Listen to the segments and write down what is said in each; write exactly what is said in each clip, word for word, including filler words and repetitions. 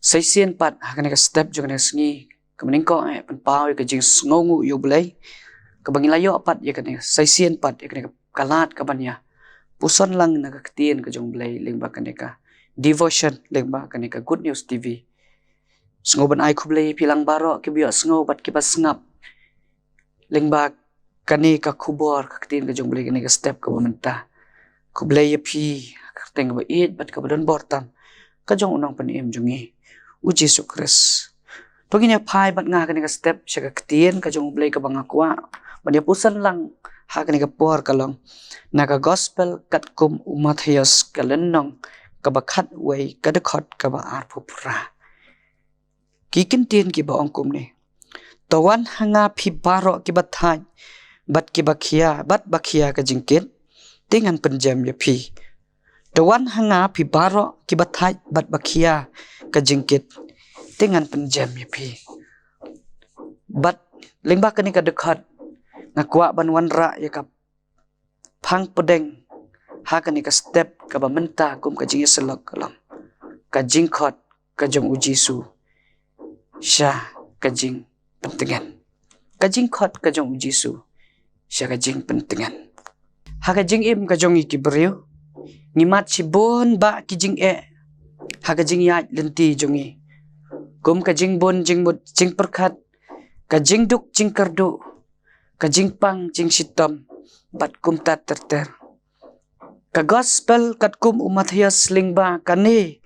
Sa shisien pat ha kane ka step jong kane ka sngi, kaba nyngkong eh pynpaw ïa ka jingsngewnguh ïa U Blei, kaba ngi la ïoh pat ïa kane, sa shisien pat ïa kane ka lad kaban ïa puson lang na ka ktien ka jong U Blei lyngba kane ka devotion, lyngba kane ka Good News T V. Sngew ban ai khublei ïa phi lang baroh kiba ïohsngew bad kiba sngap lyngba kane ka khubor ka ktien ka jong U Blei kane ka step kaba mynta. Khublei ïa phi ha ka kyrteng kaba ïeit bad kaba don bor tam ka jong U Nongpynim jong ngi, U Jisu Khrist. To ngin ïa phai bad nga ha kane ka step sha ka ktien ka jong U Blei kaba nga kwah ban ïa puson lang ha kane ka por ka long na ka Gospel katkum u Mathaios, ka lynnong kaba khatwei, ka dkhot kaba arphew phra. Ki kyntien kiba ong kumne: To wan ha nga phi baroh kiba thait bad kiba khia bad ba khia ka jingkit, te ngan pynjem ïa phi. To wan ha nga phi baroh kiba thait bad ba khia ka jingkit, te ngan pynjem ïa phi. Bad lyngba kane ka dkhot nga kwah ban wanrah ïa ka phang pdeng ha kane ka step kaba mynta kum ka jingïasyllok ka long ka jingkhot ka jong U Jisu sha ka jingpyntngen. Ka jingkhot ka jong U Jisu sha ka jingpyntngen. Ha ka jingim ka jong ngi ki briew, ngi mad shibun bah ki jingeh ha ka jingïaid lynti jong ngi, kum ka jingbun jingmut jingpyrkhat, ka jingduk jingkyrduh, ka jingpang jingshitom bad kumta ter ter. Ka Gospel katkum u Mathaios lyngba kane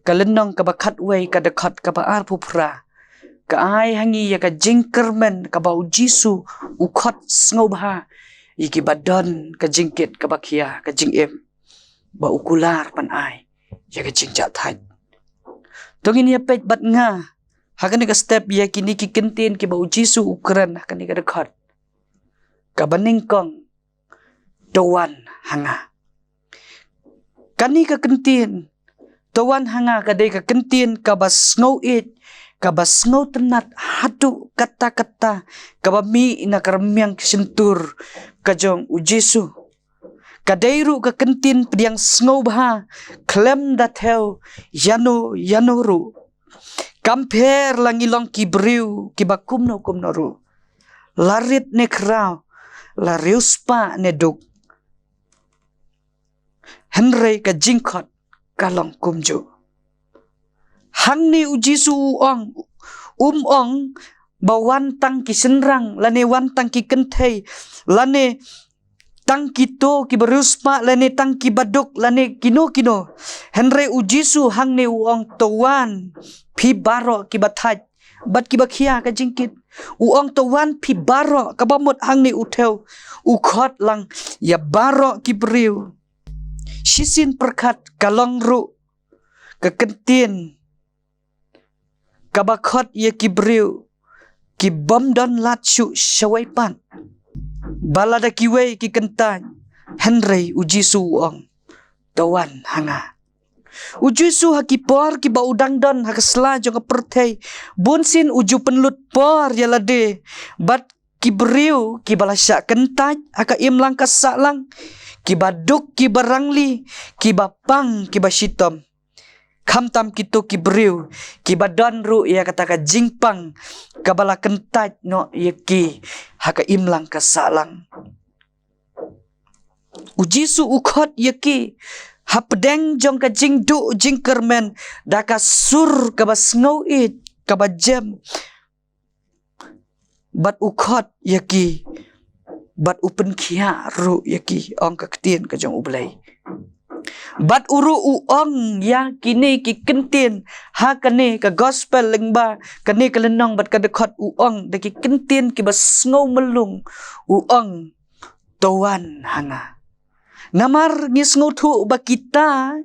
ka lynnong kaba khatwei, ka dkhot kaba arphew phra, ka ai ha ngi ïa ka jingkyrmen kaba U Jisu u khot sngewbha ïa kiba don ka jingkit kaba khia ka jingim, ba u kular ban ai ïa ka jingjahthait. To ngin ïa peit bad nga ha kane ka step ïa kine ki kyntien kiba U Jisu u kren ha kane ka dkhot. Kaba nyngkong, to wan ha nga. Kane ka kyntien to wan ha nga ka dei ka kyntien kaba sngewieit, kaba sngewtynnat haduh katta katta, kaba mih na ka rmiang ka shyntur ka jong U Jisu. Ka dei ruh ka kyntien pdiang sngewbha khlem da thew ïano ïano ruh. Kam pher la ngi long ki briew kiba kumno kumno ruh, la rit ne khraw, la riewspah ne duk, hynrei ka jingkhot ka long kumjuh. Hangne U Jisu u ong, um ong ba wan tang ki shynrang lane wan tang ki kynthei lane tang kito kiba riewspah lane tang kiba duk lane kino kino. Hynrei U Jisu hangne u ong to wan phi baroh kiba thait bad kiba khia ka jingkit. U ong to wan phi baroh, kaba mut hangne u thew, u khot lang ïa baroh ki briew. Shisien pyrkhat ka long ruh ka kyntien kaba khot ïa ki briew ki bym don lad shuh shawei pat. Ba lada kiwei ki kyntait, hynrei U Jisu u ong to wan ha nga. U Jisu ha ki por kiba u dang don ha ka sla jong ka pyrthei, bunsien u ju pynlut por ïa lade bad ki briew kiba la shah kyntait ha ka imlang ka sahlang, kiba duk kiba rangli, kiba pang kiba shitom. Khamtam kito ki briew kiba don ruh ïa kata ka jingpang kaba la kyntait noh ïa ki ha ka imlang ka sahlang. U Jisu u khot ïa ki hapdeng jong ka jingduh jingkyrmen da ka sur kaba sngewieit kaba jem. Bad u khot ïa ki bad u pynkhiah ruh ïa ki, ong ka ktien ka jong U Blei. Bad u ruh u ong ïa kine ki kyntien ha kane ka gospel lyngba kane ka lynnong bad ka dkhot, u ong da ki kyntien kiba sngew myllung, u ong to wan ha nga. Namar ngi sngewthuh ba kita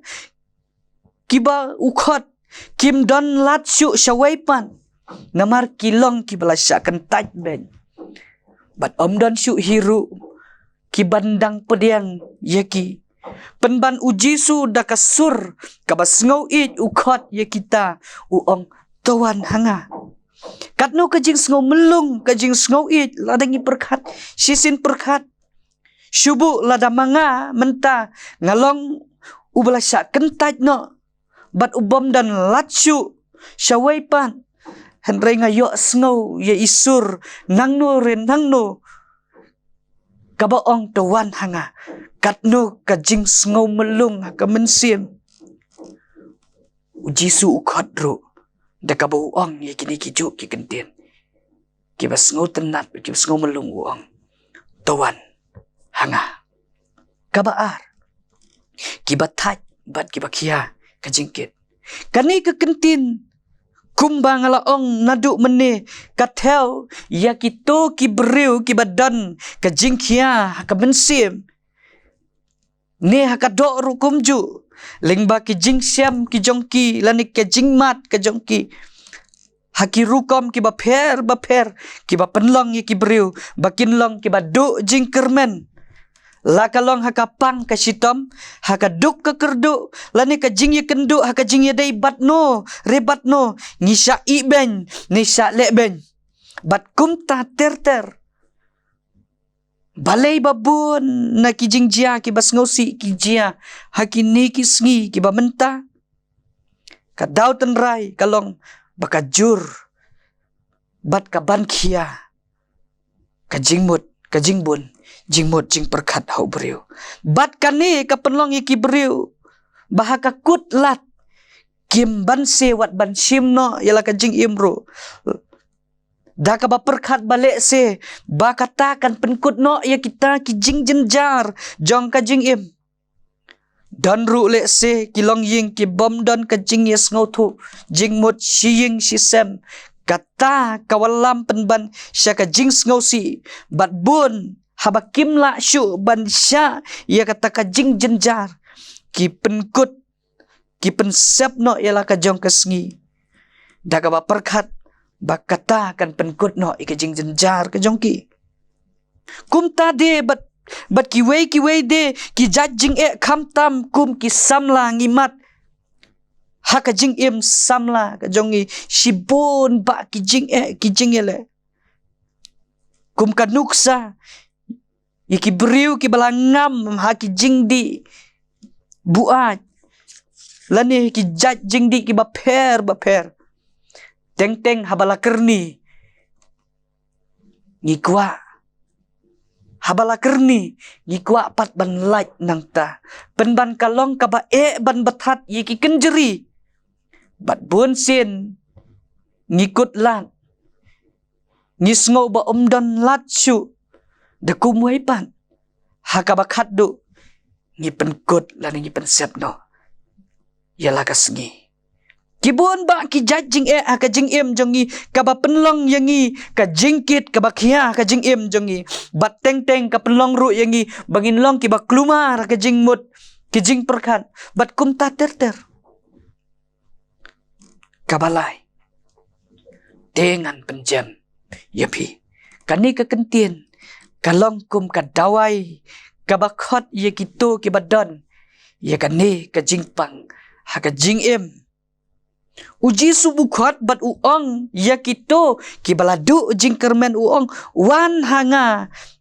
kiba u khot kim don lad shuh shawei pat, namar ki long kiba la shah kyntait beit. Bad ym don shuh hi ruh kiban dang pdiang ïa ki. Pynban U Jisu da ka sur kaba sngewieit u khot ïa kita, u ong to wan ha nga. Katno ka jingsngew myllung, ka jingsngew ïeit lada ngi pyrkhat, shisien pyrkhat. Shu buh lada ma nga mynta nga long uba la shah kyntait noh bad u bym don lad shuh shawei pat. Hynrei nga ïohsngew ïa i sur nangno re nangno kaba ong, to wan ha nga. Katno ka jingsngew mlung ha ka mynsiem. U Jisu u khot ruh da kaba u ong ïa kine kijuh ki kyntien. Kiba sngewtynnat, kiba sngewmlung u ong, to wan ha nga. Kaba ar, kiba thait bad kiba khia ka jingkit. Kane ka kyntien, kumba nga la ong naduh mynne, ka thew ïa kito ki briew kiba don ka jingkhia ha ka mynsiem, ne ha ka doh ruh kumjuh, lyngba ki jingshem ki jong ki lane ka jingmad ka jong ki ha ki rukom kiba pher bapher, kiba pynlong ïa ki briew ba kin long kiba duh jingkyrmen. La ka long ha ka pang ka shitom, ha ka duk ka kyrduh, lane ka jingïakynduh, ha ka jingïadei bad no re bad no, ngi shah ïehbeiñ ne shah lehbeiñ. Bad kumta ter ter. Balei ba bun na ki jingjia kiba sngewsih ki jia ha kine ki sngi kiba mynta? Ka daw tynrai ka long ba ka jur bad ka ban khia ka jingmut, ka jingbun jingmut jingpyrkhat ha u briew. Bad kane ka pynlong ïa ki briew ba ha ka kut lad kim banse wat ban shim noh ïa la ka jingim ruh, da kaba pyrkhat ba lehse ba kata kan pynkut noh ïa kita ki jingjynjar jong ka jingim. Don ruh lehse ki longïing ki bym don ka jingïasngewthuh jingmut shi ïing shi sem. Kata ka wallam pynban sha ka jingsngewsih, bad bun haba kim lah shuh ban shah ïa kata ka jingjynjar, ki pynkut, ki pynsep noh ïa la ka jong ka sngi, da kaba pyrkhat ba kata kan pynkut noh ïa ka jingjynjar ka jong ki. Kumta de bad, bad kiwei kiwei de ki jait jingeh, khamtam kum ki samla ngi mad ha ka jingim samla ka jong ngi, shibun bah ki jingeh ki jingeh leh. Kum ka nuksa ïa ki briew kiba la ngam ha ki jingdih buaid lane ki jait jingdih kiba pher bapher. Teng teng haba la kyrni ngi kwah, haba la kyrni ngi kwah pat ban lait nangta, pynban ka long kaba eh ban bthah ïa ki kynjri. Bad bunsien ngi kut lad, ngi sngew ba ym don lad shuh. Da kumwei pat, ha kaba khatduh ngi pynkut lane ngi pynsep noh ïa la ka sngi. Ki bun bah ki jait jingeh ha ka jingim jong ngi, kaba pynlong ïa ngi ka jingkit kaba khia ha ka jingim jong ngi. Bad teng teng ka pynlong ruh ïa ngi ba ngin long kiba kulmar ha ka jingmut ki jingpyrkhat, bad kumta ter ter. Kaba lai, te ngan pynjem ïa phi. Kane ka kyntien ka long kum ka dawai kaba khot ïa kito kiba don ïa kane ka jingpang ha ka jingim. U Jisu u khot bad u ong ïa kito kiba la duh jingkyrmen, u ong, wan ha nga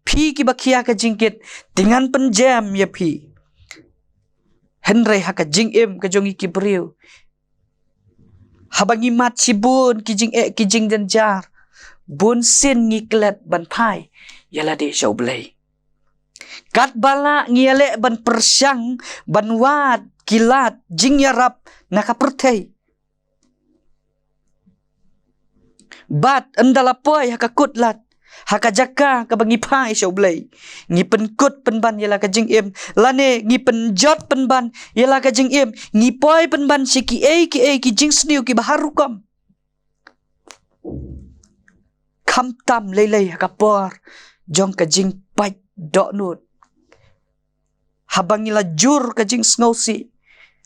phi kiba khia ka jingkit, te ngan pynjem ïa phi. Hynrei ha ka jingim ka jong ngi ki briew, haba ngi mad shibun ki jingeh ki jingjynjar, bunsien ngi klet ban phai ïa lade sha U Blei. Katba lah ngi ïaleh ban pyrshang ban wad ki lad jingïarap na ka pyrthei. Bad ynda la poi ha ka kut lad, ha ka jaka kaba ngi phai sha U Blei, ngi pynkut pynban ïa la ka jingim, lane ngi pynjot pynban ïa la ka jingim, ngi poi pynban sha kiei kiei ki jingsniew kiba har rukom. Khamtam lei lei ha ka por jong ka jingpait dohnud, haba ngi la jur ka jingsngewsih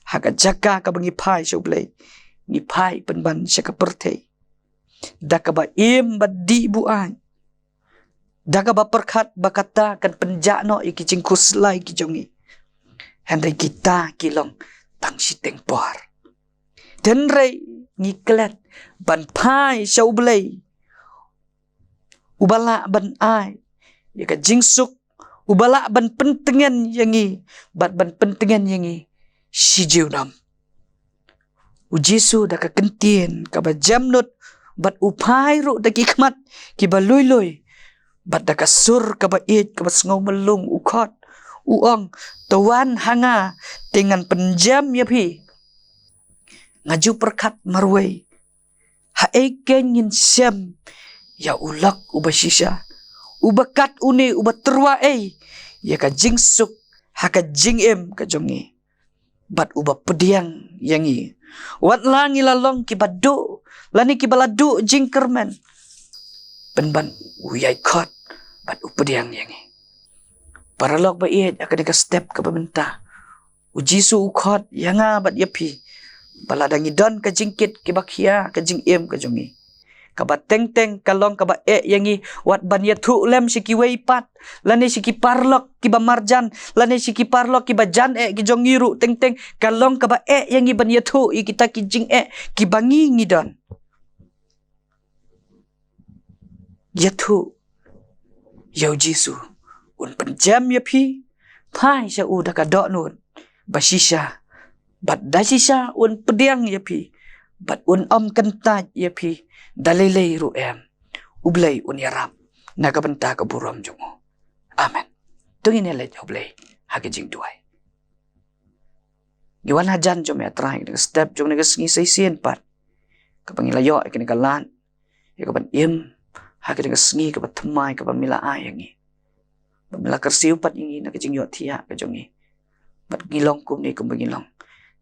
ha ka jaka kaba ngi phai sha U Blei, ngi phai pynban sha ka pyrthei da kaba im bad dih buaid, da kaba pyrkhat ba kata kan pynjah noh ïa ki jingkhuslai ki jong ngi. Hynrei kita ki long tang shiteng por. Hynrei ngi klet ban phai sha U Blei, uba lah ban ai ïa ka jingsuk, uba lah ban pyntngen ïa ngi bad ban pyntngen ïa ngi shi junom. U Jisu da ka kyntien kaba jemnud bad u phai ruh da ki khmat kiba lui lui bad da ka sur kaba ïeit kaba sngew myllung u khot, u ong, "To wan ha nga, te ngan pynjem ïa phi. Nga ju pyrkhat marwei, haei kein ngin shem ïa u lok uba shisha, uba kat une uba tyrwa ei ïa ka jingsuk ha ka jingim ka jong ngi, bad uba pdiang ïa ngi. Wat la ngi la long kiba duh lane kiba la duh jingkyrmen, pynban u ïai khot bad u pdiang ïa ngi." Paralok ba ïeit, ha kane ka step kaba mynta, u Jisu u khot ïa nga bad ïa phi ba lada ngi don ka jingkit kiba khia ka jingim ka jong ngi, kaba teng teng ka long kaba eh ïa ngi wat ban ïathuh lem sha kiwei pat, lane sha ki paralok kiba marjan, lane sha ki paralok kiba jan eh ki jong ngi ruh, teng teng ka long kaba eh ïa ngi ban ïathuh ïa kita ki jingeh kiba ngi ngi don. Ïathuh ïa u Jisu, un pynjem ïa phi, phai sha u da ka dohnud ba shisha, bad da shisha un pdiang ïa phi, bad un ym kyntait ïa phi da lei lei ruh em. U Blei un ïarap na ka bynta ka burom jong u. Amen. To ngin ïaleit ha u Blei ha ka jingduwai. Ngi wan hajan jong me, A Trai, ha kane ka step jong kane ka sngi shisien pat, kaba ngi la ïoh ïa kane ka lad ïa kaban im ha kane ka sngi kaba thymmai kaba me la ai ïa ngi, ba me la kyrsiew pat ïa ngi na ka jingïohthiah ka jong ngi. Bad ngi long kumne kumba ngi long,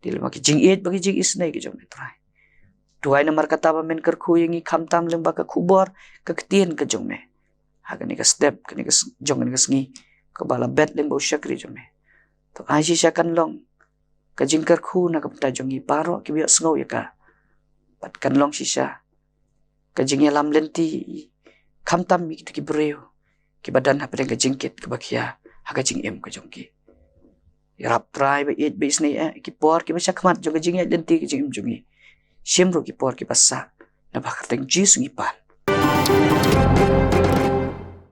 dei lyngba ki jingïeit bad ki jingisynei ka jong me, A Trai. Duwai namar kata ba men kyrkhu ïa ngi khamtam lyngba ka khubor ka ktien ka jong me ha kane ka step, kane ka s-, jong kane ka sngi kaba la bet lyngba u shakri jong me. To ai shisha kan long ka jingkyrkhu na ka bynta jong ngi baroh kiba ïohsngew ïa ka, bad kan long shisha ka jingïalam lynti khamtam ïa kito ki briew kiba don hapdeng ka jingkit kaba khia ha ka jingim ka jong ki. Ïarap, Trai ba ïeit ba isynei, eh, ki por kiba shakhmat jong ka jingïaid lynti ka jingim jong ngi. Shim ruh ki por kiba sah, na ka kyrteng Jisu ngi pan.